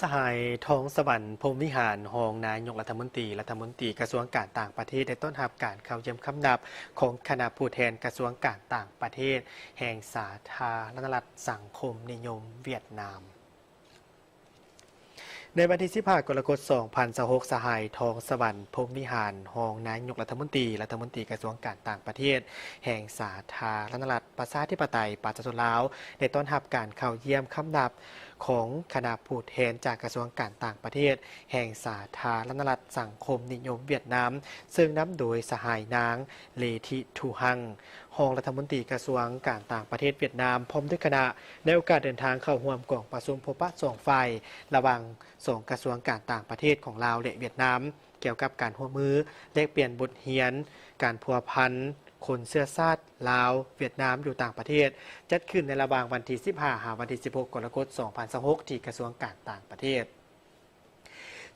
ສະຫາຍ ທອງສະຫວັນ ພົມວິຫານ ຮອງນາຍົກລັດຖະມົນຕີ, ລັດຖະມົນຕີກະຊວງການຕ່າງປະເທດ ໄດ້ຕ້ອນຮັບການເຂົ້າຢ້ຽມຄຳນັບຂອງຄະນະຜູ້ແທນກະຊວງການຕ່າງປະເທດແຫ່ງສາທາລະນະລັດສັງຄົມນິຍົມຫວຽດນາມ. ໃນວັນທີສິບຫ້າ ກໍລະກົດ ສອງພັນຊາວຫົກ, ສະຫາຍ ທອງສະຫວັນ ພົມວິຫານ ຮອງນາຍົກລັດຖະມົນຕີ, ລັດຖະມົນຕີກະຊວງການຕ່າງປະເທດແຫ່ງສາທາລະນະລັດປະຊາທິປະໄຕປະຊາຊົນລາວ ໄດ້ຕ້ອນຮັບການເຂົ້າຢ້ຽມຄຳນັບຂອງຄະນະຜູ້ແທນຈາກກະຊວງການຕ່າງປະເທດແຫ່ງສາທາລະນະລັດສັງຄົມນິຍົມຫວຽດນາມ, ເຊິ່ງນຳໂດຍສະຫາຍ ນາງ ເລທິ ທູຮັງ ຮອງລັດຖະມົນຕີກະຊວງການຕ່າງປະເທດຫວຽດນາມ ພ້ອມດ້ວຍຄະນະ ໃນໂອກາດເດີນທາງເຂົ້າຮ່ວມກອງປະຊຸມພົບປະສອງຝ່າຍ ລະຫວ່າງສອງກະຊວງການຕ່າງປະເທດຂອງລາວ ແລະ ຫວຽດນາມ ກ່ຽວກັບການຮ່ວມມືແລກປ່ຽນບົດຮຽນການພົວພັນຄົນເຊື້ອຊາດລາວ-ຫວຽດນາມຢູ່ຕ່າງປະເທດ, ຈັດຂຶ້ນໃນລະຫວ່າງວັນທີສິບຫ້າ ຫາວັນທີສິບຫົກ ກໍລະກົດ ສອງພັນຊາວຫົກ ທີ່ກະຊວງການຕ່າງປະເທດ.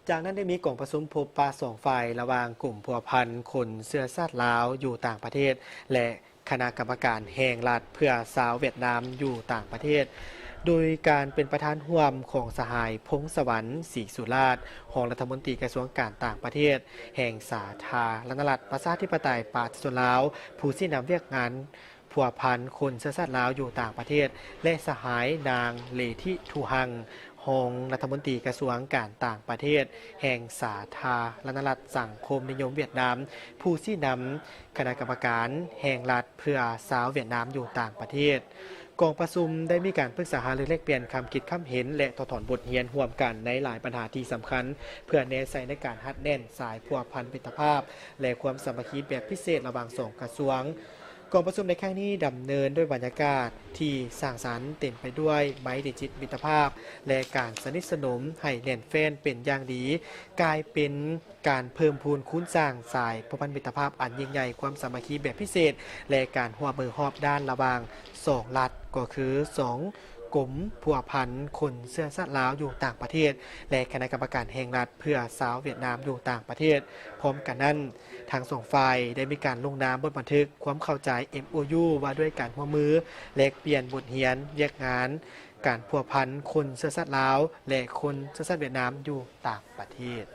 ຈາກນັ້ນໄດ້ມີກອງປະຊຸມພົບປະສອງຝ່າຍ ລະຫວ່າງກົມພົວພັນຄົນເຊື້ອຊາດລາວຢູ່ຕ່າງປະເທດ ແລະ ຄະນະກຳມະການແຫ່ງລັດເພື່ອຊາວຫວຽດນາມຢູ່ຕ່າງປະເທດ ໂດຍການເປັນປະທານຮ່ວມຂອງສະຫາຍ ພົງສະຫວັນ ສີສຸລາດ ຮອງລັດຖະມົນຕີກະຊວງການຕ່າງປະເທດແຫ່ງສາທາລະນະລັດປະຊາທິປະໄຕປະຊາຊົນລາວ ຜູ້ຊີ້ນຳວຽກງານ ພົວພັນຄົນເຊື້ອຊາດລາວຢູ່ຕ່າງປະເທດ ແລະ ສະຫາຍ ນາງ ເລທິ ທູຮັງ ຮອງລັດຖະມົນຕີກະຊວງການຕ່າງປະເທດແຫ່ງສາທາລະນະລັດສັງຄົມນິຍົມຫວຽດນາມ ຜູ້ຊີ້ນຳຄະນະກຳມະການແຫ່ງລັດເພື່ອຊາວຫວຽດນາມຢູ່ຕ່າງປະເທດ. ກອງປະຊຸມໄດ້ມີການປຶກສາຫາລືແລກປ່ຽນຄຳຄິດຄຳເຫັນ ແລະ ຖອດຖອນບົດຮຽນຮ່ວມກັນໃນຫຼາຍບັນຫາທີ່ສຳຄັນ ເພື່ອແນໃສ່ໃນການຮັດແໜ້ນສາຍພົວພັນມິດຕະພາບ ແລະ ຄວາມສາມັກຄີແບບພິເສດລະຫວ່າງສອງກະຊວງ. ກອງປະຊຸມໃນຄັ້ງນີ້ດຳເນີນດ້ວຍບັນຍາກາດທີ່ສ້າງສັນ, ເຕັມໄປດ້ວຍໄມຕີຈິດມິດຕະພາບ ແລະ ການສະໜິດສະໜົມໃຫ້ແໜ້ນແຟ້ນເປັນຢ່າງດີ, ກາຍເປັນການເພີ່ມພູນຄູນສ້າງສາຍພົວພັນມິດຕະພາບອັນຍິ່ງໃຫຍ່, ຄວາມສາມັກຄີແບບພິເສດ ແລະ ການຮ່ວມມືຮອບດ້ານລະຫວ່າງສອງລັດ, ກໍຄືສອງກົມພົວພັນຄົນເຊື້ອຊາດລາວຢູ່ຕ່າງປະເທດ ແລະ ຄະນະກຳມະການແຫ່ງລັດເພື່ອຊາວຫວຽດນາມຢູ່ຕ່າງປະເທດ. ພ້ອມກັນນັ້ນ, ທັງສອງຝ່າຍໄດ້ມີການລົງນາມບົດບັນທຶກຄວາມເຂົ້າໃຈ ເອັມໂອຢູ ວ່າດ້ວຍການຮ່ວມມືແລກປ່ຽນບົດຮຽນວຽກງານການພົວພັນຄົນເຊື້ອຊາດລາວ ແລະ ຄົນເຊື້ອຊາດຫວຽດນາມຢູ່ຕ່າງປະເທດ.